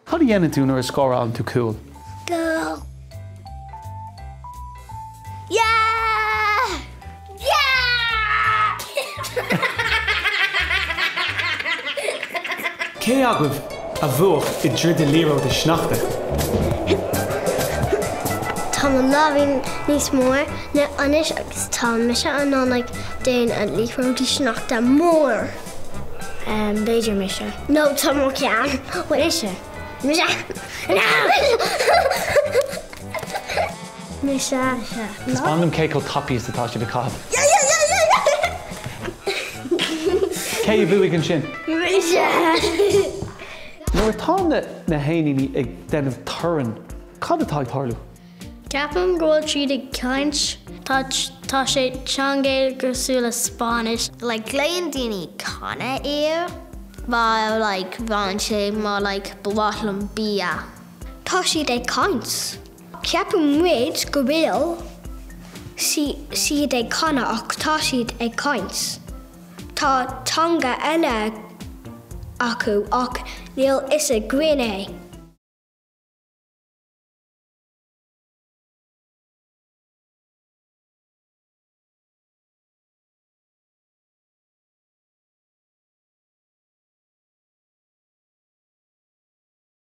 Cad a dhéanann tú nuair a scórálann tú cúl? Go! Yeah! Yeah! Cé agaibh a bhuafadh i dtroid liathróide sneachta? Tá mo lámhaín níos mór ná anois agus tá mise in ann like déanamh liathróidí sneachta mór. B'fhéidir mise. No tá mo ceann. Mise. Mise. Mise. Taispeáin dom cé chomh tapaidh is atá sibh ag caitheamh. Cé a bhuaigh ansin? Mise. Nuair atá na héiníní ag déanamh torann, cad atá ag tarlú? Ceapaim go bhfuil siad ag caint. Tá tá sé teanga cosúil le Spáinnis. Like glaonn daoine canadh air mar like bhaineann sé mar like ba mhaith liom bia. Tá siad ag caint. Ceapann muid go bhfuil siad ag canadh ach tá siad ag caint. Tá teanga eile acu ach níl fhios againn é.